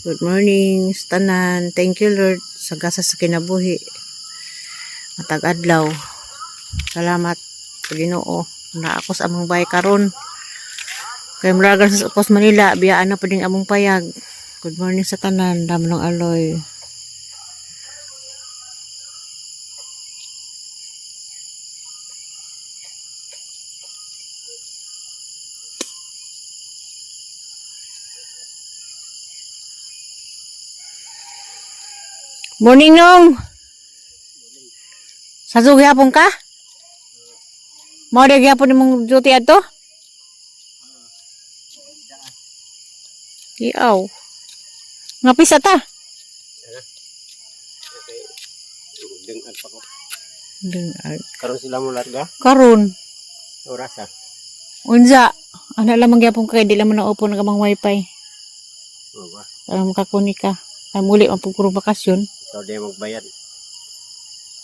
Good morning sa tanan. Thank you, Lord, sa gasa sa kinabuhi. Matag adlaw. Salamat sa Ginoo. Na ako sa among bahay karon. Kay mulagan sa Upos Manila, biyaan na pwedeng among payag. Good morning sa tanan, damo ng aloy. Morning nong. Sa gyapon ka? Mao di gyapon imong duty adto? Iyaw. Nga pisa ta. Okay. Dengag pa ko. Dungag. Karon sila mo larga? Karon, Oras ah. unsa? Ana lamang gyapon kay di lamang na open ang amang wifi. Oo ba? Para makakuni ka. Ay muli man pud kurong bakasyon. Ikaw di magbayad.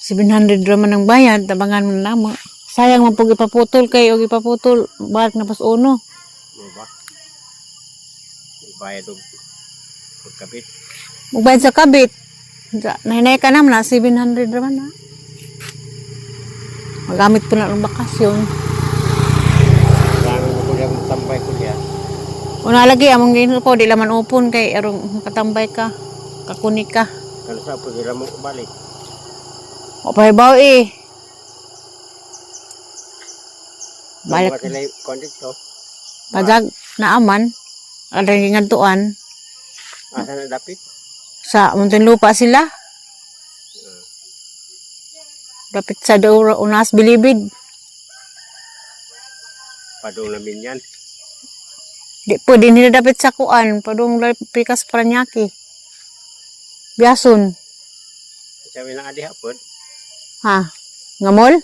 700 ra man ang bayad, tabangan man namo. Sayang man pug ipaputol kay og ipaputol, balik na pas uno. Oo ba? Magbayad og pagkabit. Magbayad sa kabit. Nahinay ka naman na, 700 raman na. Magamit po na ng bakasyon. Marami mo ko diyang tambay ko diya. Una lagi, among gino ko, di laman upon kay arong katambay ka, kakuni ka. Kano sa po sila mo balik. O pahibaw eh. Balik. Balik. Sila yung dito. Pajag, naaman. Adang ngadtuan. Asa na dapit? Sa Muntinlupa sila. Dapat sa Daura, Unas, Bilibid. Padung namin yan. Di po, din nila dapat sa kuan. Padung pikas Paranaque. Biason. Sabi na adi hapon. Ha? Ngamol?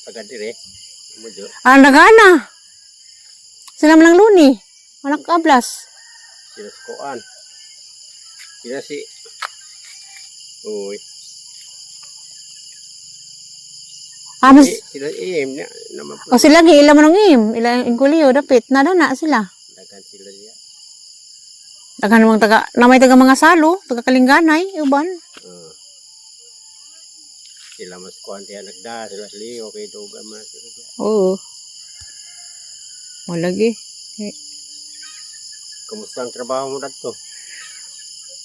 Taga dire. Mudyo. Ah, nagana. Sila man lang luni. Walang kablas. Sila sa kuan. Sila si... Uy. Ah, mas, Eh, sila im na naman po. o sila gi ila man ang im. Ila inkuliyo dapit nada na sila. Dagan sila diya. Taga namang taga namay taga mga salo, taga Kalinganay, uban. Sila mas kuan diya nagda sila sa Leo kay duga man sila diya. Oo. Malagi. Eh, Kumusta ang trabaho mo dadto?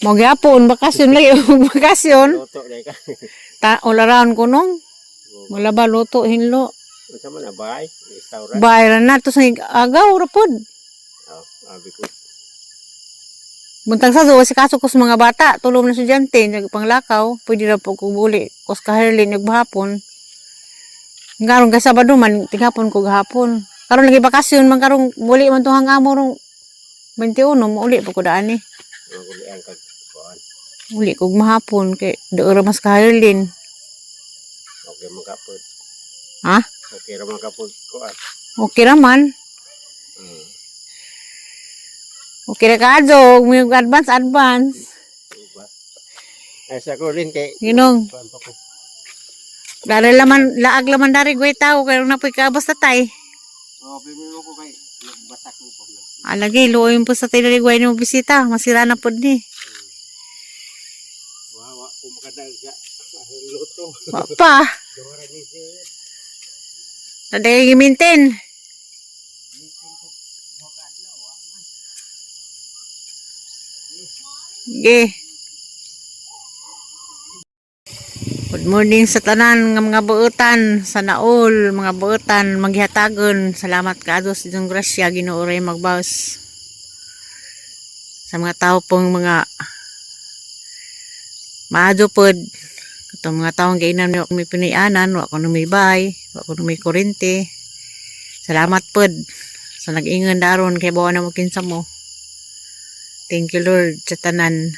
Mo gyapon bakasyon lagi bakasyon. Luto dai ka. Ta all around ko nung. Malaba luto hinlo. Unsa man na bay? Restaurant. Bayran na to sa agaw ra pod. Oh, abi ko. Buntag sa si kaso ko sa mga bata, tulong na estudyante, nagpanglakaw, pwede ra po kung buli, kos kaherlin, naghapon. Ngaron kay Sabado man, tighapon ko gahapon. Karon lagi bakasyon man karong muli man tuang amo rong 21 mo uli po ko daan eh. Magulian kag kuan. Uli kog mahapon kay doon ra mas kaherlin. Okay man ka pod. Ha? Okay ra man ka pod kuan. Okay ra man. Okay ra kaadyo, may advance advance. Diba? Ay sa ko rin kay Ginong. kuan pa ko. Dari laman laag laman dari gway tao kay na po'y kabas tatay. Oh, bimi mo ko kay nagbasak mo ko. Alagi, luoy po sa tayo gway mo bisita, masira na pod ni. Wawa ko makadal sa ang luto. Wa pa. Dora ni sir. Naday gimintin. Ge. Good morning sa tanan nga mga buutan sa naol, mga buutan maghihatagon. Salamat kaado sa inyong grasya Ginoo ray magbaos. Sa mga tao pong mga maadyo pod itong mga taong gainan wa may pinayanan, wa ko may bahay, wa ko may kurente. Salamat pod sa nag-ingon daron kay bawa na mo kinsa mo. Thank you, Lord, sa tanan.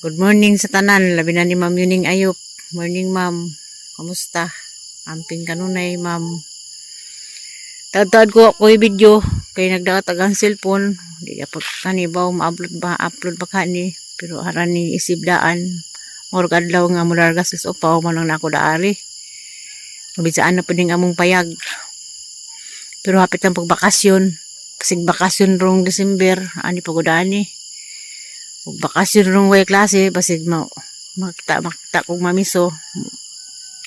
Good morning sa tanan. Labi na ni Ma'am Yuning Ayop. Morning, Ma'am. Kamusta? Amping kanunay, Ma'am. Taad-taad ko ako yung video. Kay nagdaot ang cellphone. Di ka kani ba ma-upload ba upload ba kani. Pero haran ni isip daan. Murag adlaw nga mularga sa upaw man lang nako daari. Mabisaan na pud ning among payag. Pero hapit ang pagbakasyon. Basig bakasyon rong December, ani pagod ani. Ug bakasyon rong way klase, basig ma makita makita kog mamiso.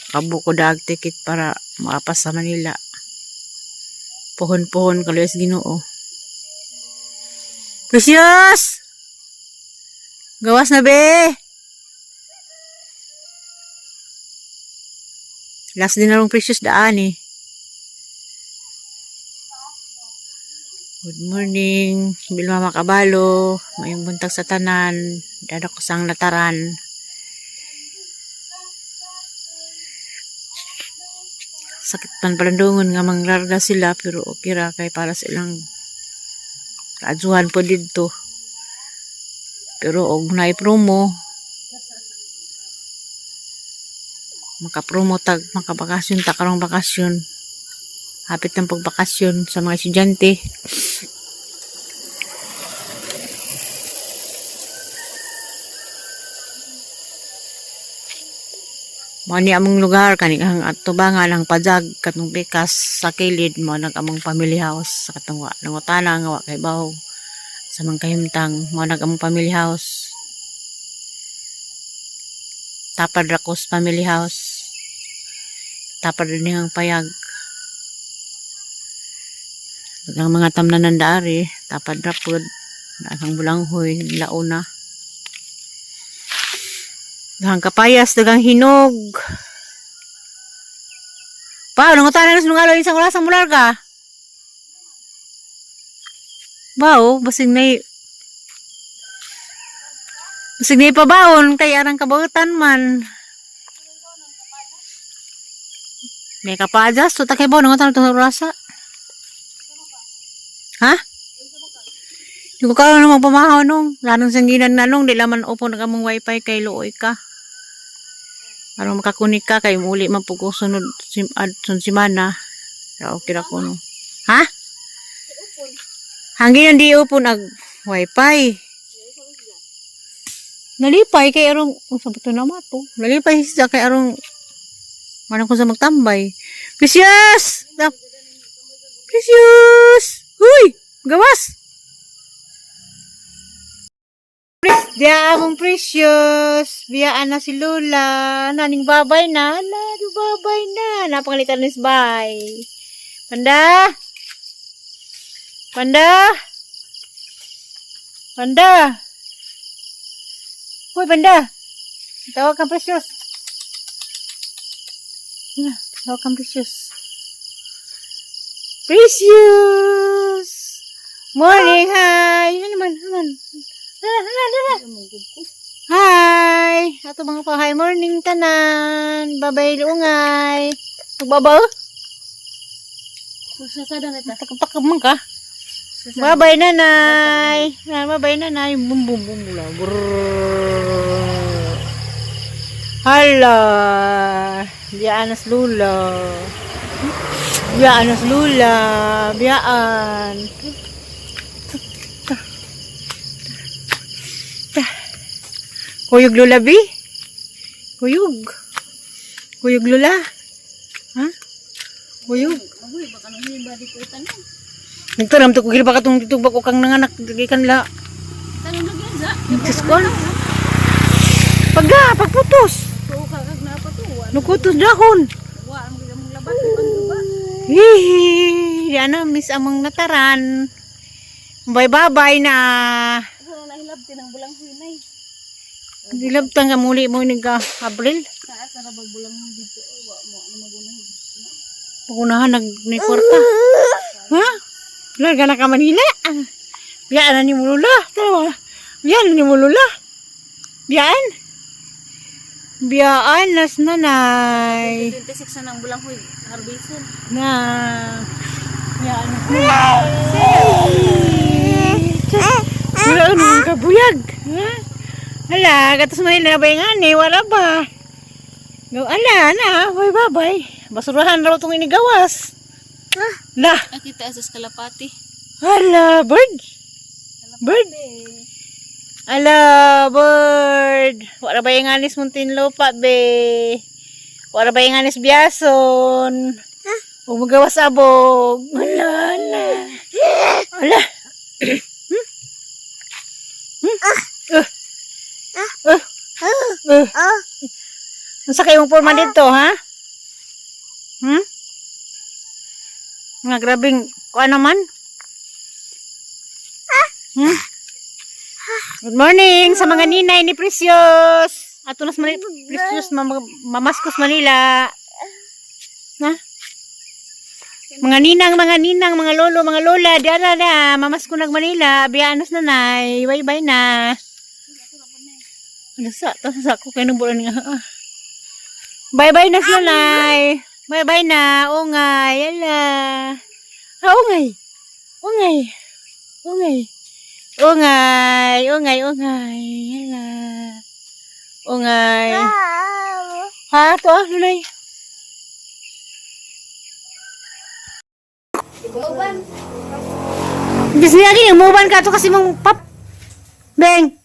Kabo ko dag ticket para makapas sa Manila. Pohon-pohon kaluyas Ginoo. Precious! Gawas na be! Last din na rong Precious daan eh. Good morning, Bilma Makabalo, mayong buntag sa tanan, dada ko sang lataran. Sakit man palandungon nga manglarga sila pero okay ra kay para sa ilang kaadzuhan po didto. Pero og naay promo, makapromo tag makabakasyon ta karong bakasyon. Hapit ng pagbakasyon sa mga estudyante. Mao ni among lugar kani ang atubangan ang pajag katong bikas sa kilid mo nag among family house sa katong wa nangutana nga wa kay bawo sa mga kahimtang mo nag among family house. Tapad ra ko sa family house. Tapad rin ang payag. Ang mga tamnanan daari, tapad ra pod. Ang bulanghoy, launa. Daghang kapayas, daghang hinog. Pa, nangutana na sinungalo isang oras ang mular ka. Bao, basing nay pabaon kay arang kabautan man. May kapajas, so takay ba nangutana tong rasa. Ha? Di ko karon na magpamahaw nung. Lanong sangginan na nung, di laman upo na kamong wifi kay luoy ka. Aron makakunik ka kay muli man pug ko sunod sim ad sun simana. Ra okay ra ko no. Ha? Hangginan di upo nag wifi. Nalipay kay arong unsa ba to na mato? Nalipay siya kay arong manang ko sa magtambay. Precious! Precious! Huy! Gawas! Diya among precious. Biyaan na si Lola. Naning babay na. Hala, di babay na. Napangalitan ni bye. Panda! Panda! Panda! Hoy, Panda! Tawag kang precious. Hala, tawag kang precious. Precious! Morning, hi! Ano naman, ano naman? Hala, hala, hala. Hi! Ato mga pa, hi morning tanan. Babay luungay. Magbaba? Sasada na ta. Takpak man ka. Babay nanay. Babay nanay. Bum bum bum bula. Brrrr. Hala. Biyaan nas lula. Biyaan nas lula. Biyaan. Kuyog lula, bi? Kuyog. Kuyog lula. Ha? Kuyog. Uy, baka nang hiba di ko tanong. Nagtaram to kugil pa katong ditubak ko kang nanganak gikan la. Tanong lagi za. Diyos ko. Pagga, pagputos. Tuo ka kag napatuwa. Nukutos dahon. Wa ang mong labat di pagduba. Hihi. Di ana miss among nataran. Bye bye bye na. Ako nang nahilabti ng bulang hinay. Dilabtan ka muli mo ni ka Abril. Sa asa ra bag bulang huy dito. Oy, wa mo ano magunahin. Pagunahan nag ni kwarta. Ha? Larga na ka Manila. Biyaan na ni Mulula. Tara. Biyaan na ni Mulula. Biyaan. Biyaan nas nanay. 26 na ng bulang huy harvestin. Na. Biyaan nas nanay. Wala nang kabuyag. Ha? Hala, katos Manila na ba yung ani? Wala ba? Go, ala na. Bye bye bye. Basurahan raw itong inigawas. La. Ay kita asas kalapati. Hala, bird. Bird. Ala, bird. Wala ba yung anis muntinlupa, be? Wala ba yung anis biyason? Huwag magawas abog. Wala, wala. Wala. Hmm? Hmm? Unsa kayong forma dito, ha? Hmm? Nga grabing kuan naman. Hmm? Good morning sa mga ninay ni Precious. Ato nas Manila, Precious mamaskos Manila. Na? Mga ninang, mga ninang, mga lolo, mga lola, diara na, mamasko nag Manila, biyaanos na nay, bye bye na. Ano sa, tapos sa ako kayo nung bulan nga. Ah. Bye bye na sila nay. Bye bye na, ungay, yala. Ah, ungay. Ungay. Ungay. Ungay, ungay, ungay. Yala. Ungay. Ha, to ah, lunay. Diyos niya gini, umuban ka to kasi mong pap. Beng.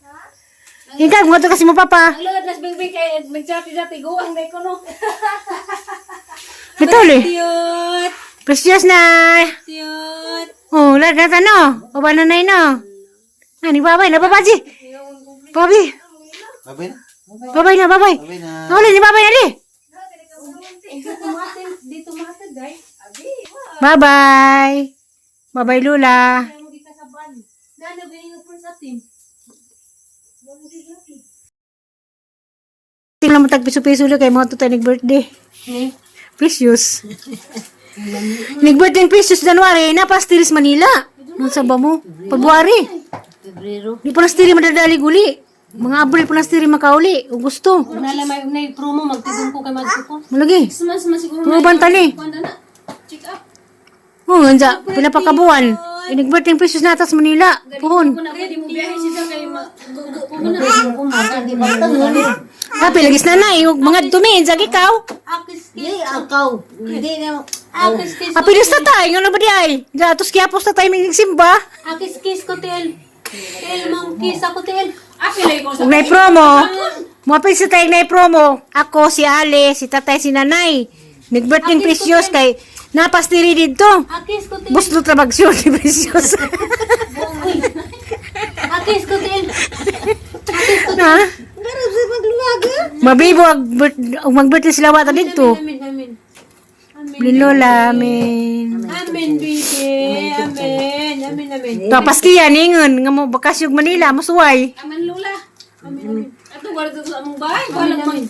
Hingkag mo to kasi mo papa. Ang lulad nas bingbing kay magjati-jati guwang day ko no. Ito ulit. Cute. Precious na. Cute. Oh, lahat na no. O ba na no. Ani babay na babaji. Babi. Babay na. Babay na, babay. Babay na. Uli ni babay na di. Dito matid day. Abi. Bye-bye. Bye-bye, Lula. Mo gikasaban. Nano gani nga sa team. Tingnan mo tag piso-piso lang kay mga tutay nag-birthday. Precious. Nag-birthday ang Precious January na Pastiris Manila. Nung sa ba mo? February. Pebrero. Di pa nastiri madadali guli. Mga Abril pa nastiri makauli. Augusto. Nala may unay promo magtigong ko kay magsuko. Malagi. Christmas man siguro. Tumaban tali. Kuan na. Check up. Oh, nga pila pa kabuan. Nag-birthday ang Precious nata sa Manila. Puhon. Kung na pwede mo biyahe siya kay gugo ko na. Kapi, lagis na na. Mga dumi. Zag ikaw. Akis kiss. Akaw. Hindi na. Akis kiss. Apilos na tayo. Nga na ba di ay? Gatos kiyapos na tayo may nagsimba. Akis kiss ko tel. Tel mong kiss ako tel. Apilay ko Kung may promo, muapil sa tayo na promo. Ako, si Ale, si tatay, si nanay. Nag-birthday Precious kay napastiri dito. Akis ko tel. Buslo trabagsyon ni Precious. Akis ko tel. Na? Pero sa magluwag eh. Mabibo ang mag-birthday sila wata dito. Amen amen. Amen. Lola, amen. Amen baby. Amen. Amen amen. Tapos kiya ningon nga mo bakasyog Manila musuway. Amen Lola. Amen amen. Ato wala to sa among bahay. Wala mang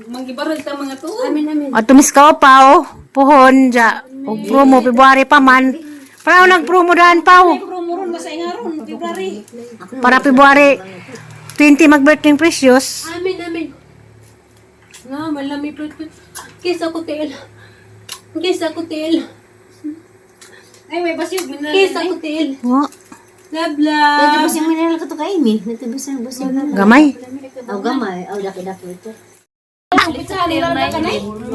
manggibarol ta mga tuo. Amen amen. At tumis ka pa oh, puhon ja. Og promo February pa man. Para nag promo daan pa oh. Promo ron basta ingaron February. Para February 20 mag-birthday ang Precious. Amen amen. Nga malami plut plut. Kiss ako tel. Kiss ako tel. Ay may basyog Kiss ako tel. Oh, Love love. Natubos yung mineral ka to kay Amy. Natubos yung bus yung gamay. Aw gamay. Aw daki-daki ito.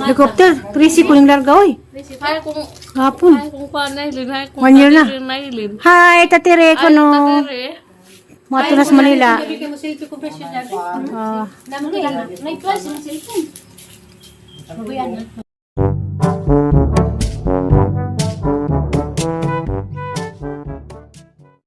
Helicopter, prisi ko yung larga oy. Ay kung Hapon. ay kung kuan na hilin ay kung One year na. na hilin. Hi, Tatire ko no. Tere. Mga tulas Manila. Sabi kayo mo selfie ko precious love. Ah, Naman ko lang. May class mo cellphone. Mabuyan na.